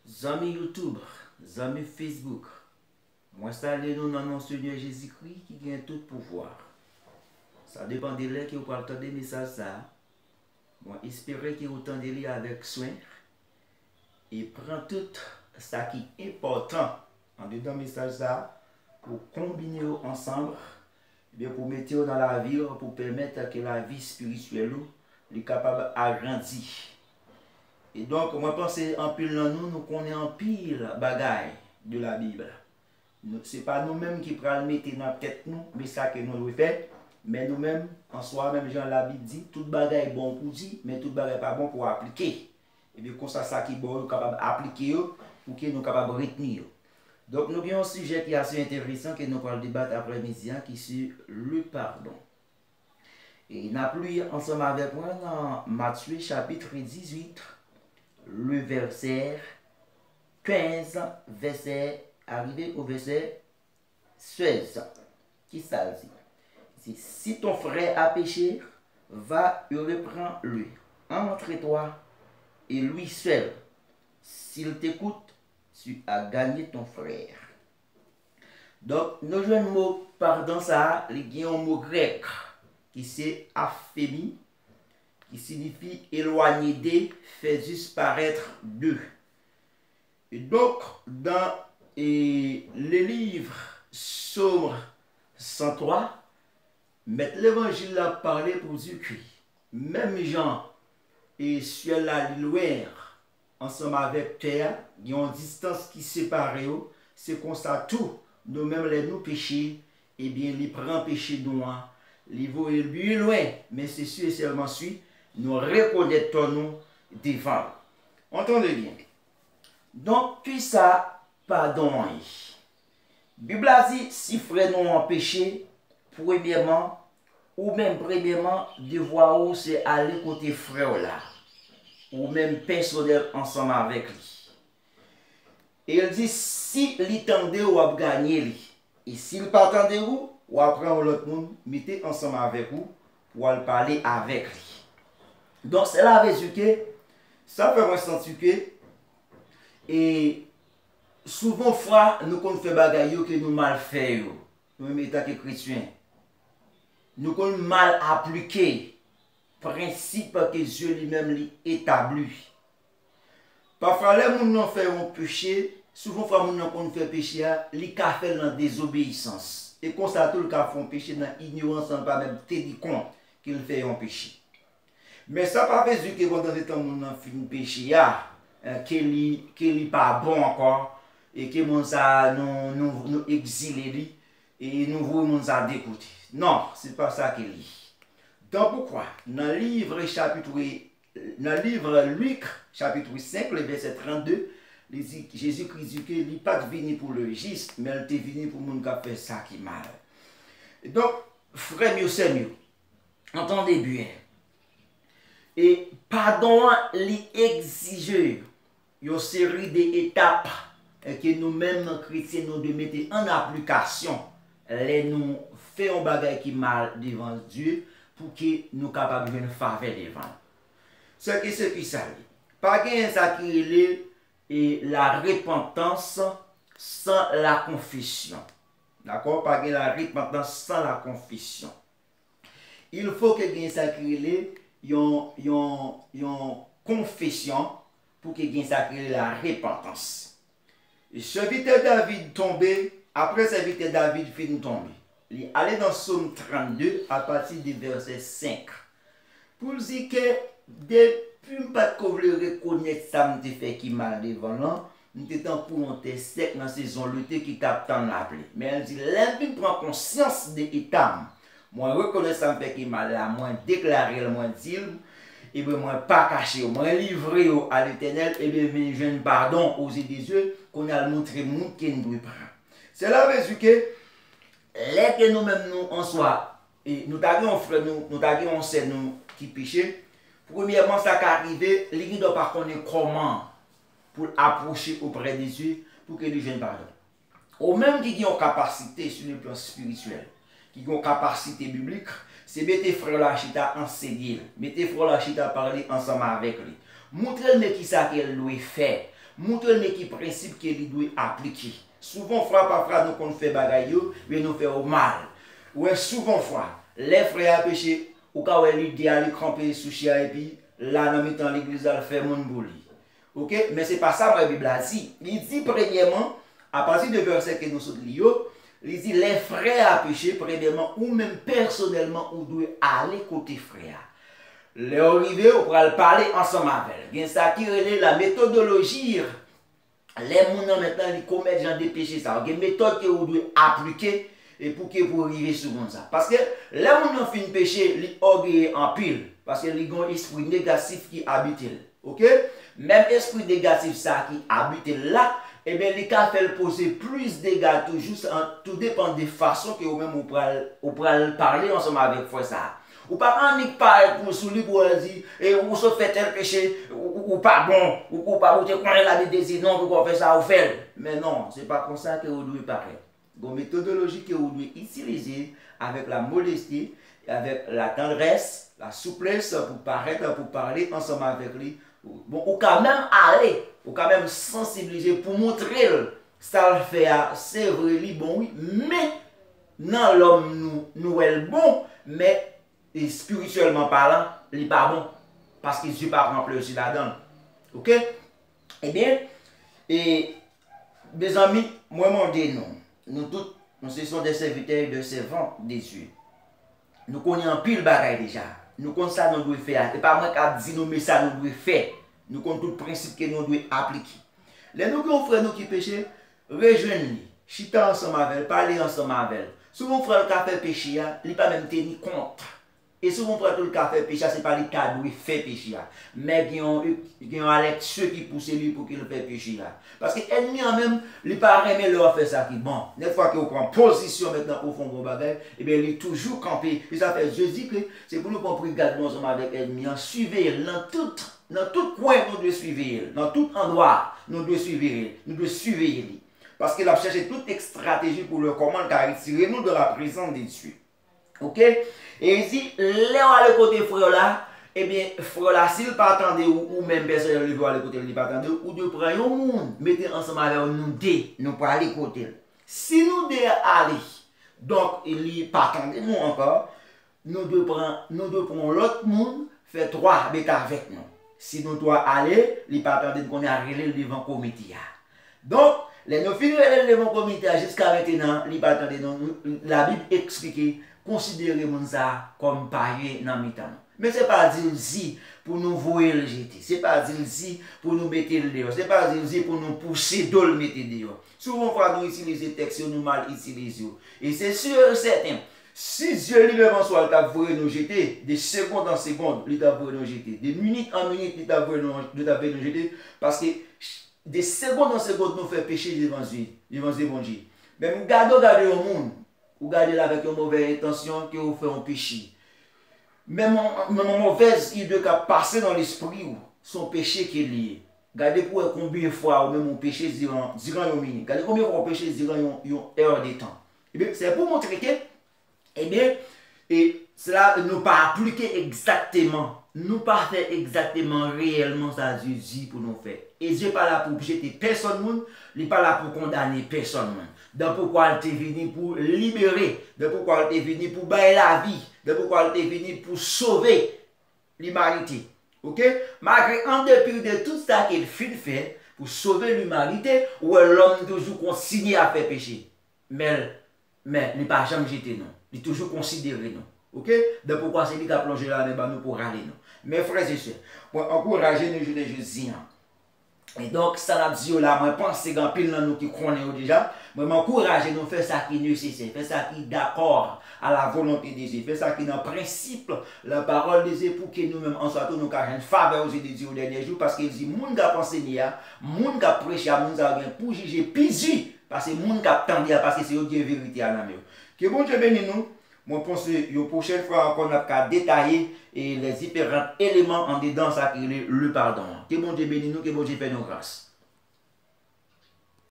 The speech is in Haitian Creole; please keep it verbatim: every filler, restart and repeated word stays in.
Zanmi YouTube, zanmi Facebook, mwen salye nou nan non Senyè Jezikri ki gen tout pouvwa. Sa depann de lè ke w pral tande mesaj sa a. Mwen espere ke w tande li avèk swen e pran tout sa ki enpòtan andedan mesaj sa a pou w konbine yo ansanm, ebyen, pou mete yo nan lavi w, pou pèmèt ke lavi espirityèl ou li kapab agrandi. E donk, mwen panse anpil nan nou, nou konnen anpil bagay de la Bib. Nou, se pa nou menm ki pral mete nan tèt nou, men sa ke nou dwe fè, men nou menm, an swa, menm jan Labib di, tout bagay bon pou di, men tout bagay pa bon pou aplike. Ebyen, konsa, sa ki bon yo kapab aplike yo, pou ke nou kapab retni yo. Donk, nou gen yon sijè ki ase enteresan ke nou pral debat aprèmidi a, ki se le pardon. E n ap li ansanm avèk mwen nan Matye chapit dizuit, le vèsè kenz, vèsè, arive o vèsè sèz. Kisa l di? Li di, si ton frère a péché, va et reprends-le entre toi et lui seul. S'il t'écoute, tu as gagné ton frère. Donk, nou jwenn mo padon sa a, li gen yon mo grèk ki se aphemi, ki siyifi éloigner de, faire disparaître de. E donk, dans e, le livre Psaume cent trois, mèt levanjil la pale pou di ke menm jan e syèl la li lwen ansanm avèk tè a, gen yon distans ki separe yo, se konsa tou, nou menm lè nou peche, ebyen, li pran peche nou an, li voye l byen lwen, men se si e sèlman si nou rekonèt tò nou devan l. Entendez bien. Donk, kisa padon an ye? Bib la di, si frè nou an peche, premyèman, ou menm premyèman, devwa ou se ale kote frè w la, ou menm pèsonèl ansanm avèk li. E l di, si li tande w, w ap ganye li. E si l pa tande w, w ap pran yon lòt moun, mete ansanm avèk ou, pou w al pale avèk li. Donk, sela vle di ke, sa fè mwen santi ke, e, souvan fwa, nou konn fè bagay yo ke nou mal fè yo, nou menm etanke kretyen. Nou konn mal aplike prensip ke Dye li menm li etabli. Pafwa, lè moun nan fè yon peche, souvan fwa moun nan konn fè peche a, li ka fè l nan dezobeyisans. E konsa tou, l ka fè yon peche nan inyorans, san l pa menm teni kont ke l fè yon peche. Men sa pa vle di ke pandan se tan moun nan fin peche a, eh, ke li, ke li pa bon ankò, e ke moun sa a, nou, nou, nou egzile li, e nou voye moun sa a de kote. Non, se pa sa ke li. Tanpoukwa, nan liv chapit, nan liv Lik, chapit senk, le vèsè trannde, li di, Jezikri di ke li pa t vini pou le jis, men l te vini pou moun k ap fè sa ki mal. Donk, frè m yo, sè m yo, entendez bien. E padon an, li egzije yon seri de etap, eh, ke nou menm kretyen nou dwe mete an aplikasyon lè nou fè yon bagay ki mal devan Dye, pou ke nou kapab jwenn favè devan l. Se ke se ki sa l ye. Pa genyen sa ki rele, eh, la repentance sans la confession. Dakò? Pa gen la repentance sans la confession. Il faut ke gen sa ki rele yon, yon, yon konfesyon pou ke gen sa ki rele la repantans. E sèvitè David tonbe, apre sèvitè David fin tonbe, li ale nan Sòm trannde, apati de vèsè senk, pou l di ke depi m pa t ko vle rekonèt sa m te fè ki mal devan l lan, m te tankou yon tè sèk nan sezon lete ki t ap tann lapli. Men l di, lè m vin pran konsyans de eta m, mwen rekonèt sa m fè ki mal la, mwen deklare l, mwen di l, ebyen, mwen pa kache yo, mwen livre yo a Letènèl, ebyen, vin jwenn padon o zye de Dye, kounye a l montre m wout ke m dwe pran. Sela vle di ke, lè ke nou menm nou answa, e nou ta gen yon frè nou, nou ta gen yon sè nou ki peche, premyèman, sa ka rive, li gendwa pa konnen kòman pou l apwoche oprè de Dye pou ke li jwenn padon. Ou menm ki gen yon kapasite sou le plan espirityèl, ki gen yon kapasite biblik, se mete frè w la chita, ansenye l. Mete frè w la chita, pale ansanm avèk li. Montre l men kisa ke l dwe fè Montre l men ki prensip ke li dwe aplike. Souvan fwa, pafwa, nou konn fè bagay yo, men nou fè yo mal. Ou wè, souvan fwa, lè frè a peche, ou ka wè lide a, li kanpe sou chè a, epi la, nan mitan legliz la, l fè moun pou li. Oke? Men se pa sa mwen Bib la di. Li di, premyèman, apati de vèsè ke nou sot li yo, li di, lè frè a peche, premyèman, ou menm pèsonèlman, ou dwe ale kote frè a. Lè w rive, ou pral pale ansanm avè l. Gen sa ki rele la metodoloji. Lè moun nan mentnan li komèt jan de peche sa yo, gen metòd ke ou dwe aplike e pou ke pou rive sou moun sa. Paske lè moun nan fin peche, li ògeye anpil. Paske li gen yon espri negatif ki abite l. Oke? Menm espri negatif sa ki abite l la, ebyen, li ka fè l poze plis dega toujou, sa, tou depann de fason ke ou menm ou pral, ou pral pale ansanm avèk frè sa a. Ou pa ka annik parèt pou sou li pou w di, e, ou sot fè tèl peche, ou, ou, ou pa bon, ou, ou pa, ou te konnen Labib te di non, poukwa w fè sa, ou fè l. Men non, se pa konsa ke ou dwe parèt. Gon metodoloji ke ou dwe itilize avèk la modesti, avèk la tandrès, la souplès pou parèt, pou pale ansanm avèk li. Bon, ou ka menm ale, ou ka menm sansibilize pou montre l sa l fè a, se vre, li bon, wi, men nan lòm nou, nou wè l bon, men espirityèlman palan, li pa bon. Paske Dye pa pran plezi ladan l. Oke? Ebyen, e, mezanmi, mwen mande nou, nou tout, nou se sont des serviteurs et des servantes de Dieu. Nou konnen anpil bagay deja. Nou konn sa nou dwe fè a. Se pa mwen k ap di nou, men sa nou dwe fè. Nou konn tout prensip ke nou dwe aplike. Lè nou gen yon frè nou ki peche, rejwenn li. Chita ansanm avè l, pale ansanm avè l. Souvan frè l ka fè peche a, li pa menm teni kont. E souvan frè tou l ka fè peche a, se pa li ta dwe fè peche a. Men gen yon, gen yon alèksyon ki pouse li pou ke l fè peche a. Paske ènmi an menm, li pa renmen lè w ap fè sa ki bon. Nèk fwa ke w pran pozisyon mentnan pou w fè yon bon bagay, ebyen, li toujou kanpe. E sa fè Jezi ke se pou nou pran prigad nou ansanm avèk ènmi an, siveye l nan tout, nan tout kwen nou dwe siveye l, nan tout andwa nou dwe siveye l, nou dwe siveye li. Paske l ap chèche tout estrateji pou l wè kòman l ka retire nou de la prezans de Dye. Oke? E li di, lè w ale kote frè w la, ebyen, frè w la, si l pa tande w, ou menm pèsonèl leve w ale kote l, li pa tande w, ou dwe pran yon moun, mete ansanm avè w, nou de, nou prale kote l. Si nou de ale, donk, li pa tande nou ankò, nou dwe pran, nou dwe pran yon lòt moun, fè twa mete avèk nou. Si nou twa ale, li pa tande n, kounye a rele l devan komite a. Donk, lè nou fin rele l devan komite a, jiska mentenan, li pa tande nou, Labib eksplike, konsidere moun sa a kòm payen nan mitan nou. Men se pa di l di pou nou voye l jete. Se pa di l di pou nou mete l deyò. Se pa di l di pou nou pouse do l mete deyò. Souvan fwa nou itilize tèks yo, nou mal itilize yo. E se si e sèten, si Dye li menm an swa l t ap voye nou jete, de segond an segond, li t ap voye nou jete. De minit an minit, li t ap voye nou, li t ap voye nou jete. Paske de segond an segond, nou fè peche devan zye, devan zye Bondye. Men gade w gade yon moun, ou gade l avèk yon movèz entansyon ke ou fè yon peche. Menm yon, menm yon movèz ide k ap pase nan lespri w, se yon peche ke li ye. Gade pou w wè konbyen fwa ou menm ou peche diran, diran yon minit. Gade konbyen fwa ou peche diran yon, yon è de tan. Ebyen, se pou montre ke, ebyen, e sila nou pa aplike egzakteman, nou pa fè egzakteman reyèlman sa Dye di pou nou fè. E Dye pa la pou jete pèsonn moun, li pa la pou kondane pèsonn moun. Danpokwa l te vini pou libere, danpokwa l te vini pou bay lavi, danpokwa l te vini pou sove limanite. Oke? Malgre an depi de tout sa ke l fin fè pou sove limanite, ou wè lòm toujou kontinye ap fè peche. Men, men li pa janm jete nou. Li toujou konsidere nou. Oke? Danpokwa se li k ap lonje lanmen ban nou pou rale nou. Men frè e sè, mwen ankouraje nou jounen jodi an. E donk, sa n ap di yo la, mwen panse gen anpil nan nou ki konnen yo deja. Mwen, m ankouraje nou fè sa ki nesesè, fè sa ki dakò a la volonte de Dye, fè sa ki nan prensip la parole de Dieu pou ke nou menm an swa tou nou ka jwenn favè aux yeux de Dieu au dernier jour, paske l di moun k ap ansenye a, moun k ap preche a, moun sa yo gen pou jije pi di pase moun k ap tande a, paske se yo ki gen verite a nan men yo. Ke Bondye beni nou. Mwen panse yon pwochèn fwa ankò n ap ka detaye e les différents éléments andedan sa ki rele le pardon an. Ke Bondye beni nou, ke Bondye fè nou gras.